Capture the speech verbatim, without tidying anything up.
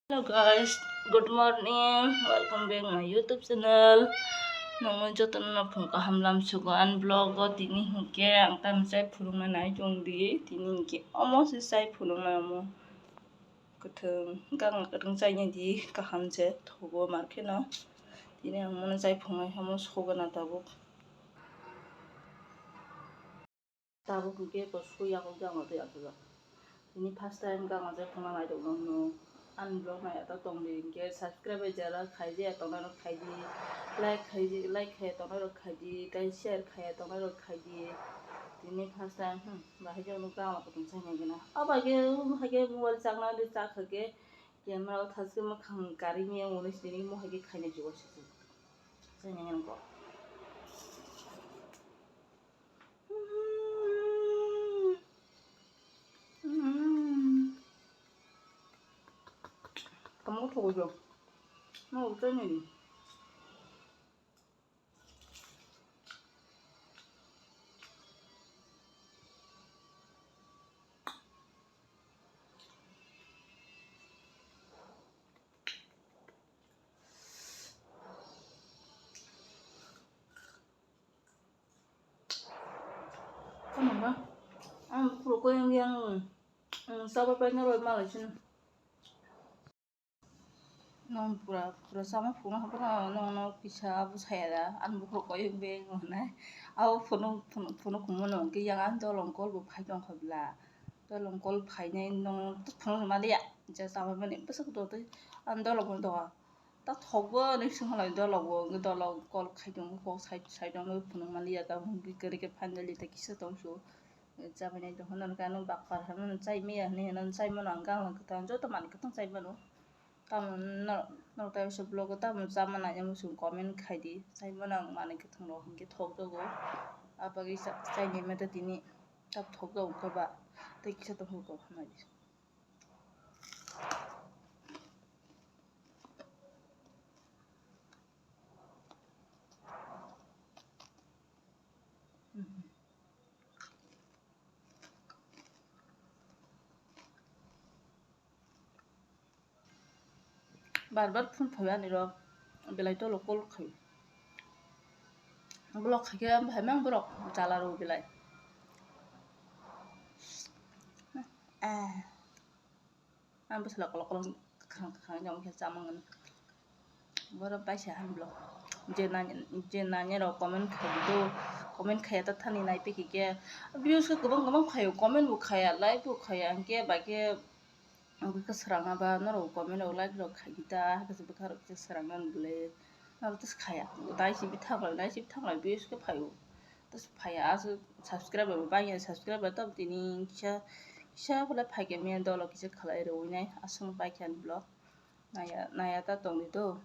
Hello guys, good morning, welcome back my YouTube channel. Nongno jotono no phung kaham lam sugo ani vlog o. Tini hinkhe ang tamo chai phunukna nai tongdi. Tini hinkhe omo se chai phunuknai omo. Kwthwng, gana kwthwng chainai di, kaham se thogo markhe no. Tini ang mono chai phunai omo sogana tabuk. Tabuk hinkhe bo sui yakung gana twi aswk. Tini first time gana chai phunukna nai tongno no. Ani vlog nai ta tongdi hinkhe subscribe jara khaidi ya tongnai rok khaidi, like khaidi, like khaiya tongnai rok khaidi, tei share khaiya tongnai rok khaidi. Tini first time, hmm, bahai khe nukha ang kutung sai nai gana. Abo hai khe, hai khe mobile chakna di chak hai khe camera o thaske mwkhang kari miya mwnwi sini mo hai khe khaina jugo sisi. Sai nai gana ko. Tamo thogo jo. No, utai nini. Tamo ba? Ang bukhuk khe yang yang, ang sabo pai na roi malai sin. Nong pura, pura sama phunuk haphano nongno kisa abo saya da, ani bukhuk koyok beng hwnwi. Abo phunuk, phunuk, phunuk khumano hwnkhe yang ani dolong call bo phai tongkha bla. Dolong call phainai nong phunuk maliya, je sama mani bwswk do tei ani dolong bo doga. Ta thokbo hwnwi swngkha lai dolok bo, hwnkhe dolok call khai tongo, kok side side o phunuk maliya, tabuk hwnkhe kwrwi khe finally ta kisa tongsu. Chabainai tongkha norokhe ano bakpar hwnwi chai maya hwnwi hwnwi chai mano ang gang lang kwthang joto manwi kwthang chai mano. Tamo norok, norok tai vlog o tamo chama nai muchung comment khai di, chai mano ang manwi kwthang rok hinkhe thok jago. Abagwi cha-, chaini mete tini tab thok jago khe ba tei kisa tongkha kok hamari. Bar bar phone phaio ani rok, belai tolo call khaio. Block khaikhe bahai mang borok chala rw belai. Ah. Ang bwsala kolok kolok kwkhwrang kwkhwrang jagwi khe chamang hwnwi. Borok baisa han blo. Je nani, je nani rok comment khai di do. Comment khaiya ta thani nai phi khe. Views khe kwbang kwbang phaio, comment bo khaiya, like bo khaiya, hinkhe bai khe ang khe swrangna ba norok comment rok, like rok khai di ta, hakhe se bwkha rok khe swrangna ni bwle. Norok tei khaiya. Dai si bithang lai, dai si bithang lai, views khe phaio. Tei phaiya, aswk subscriber bo bangya, subscriber tamo tini kisa, kisa phela phaikhe mia dolo kisa khlai rwinai, aswk paikha ani vlog. Naya, naya ta tongdi do.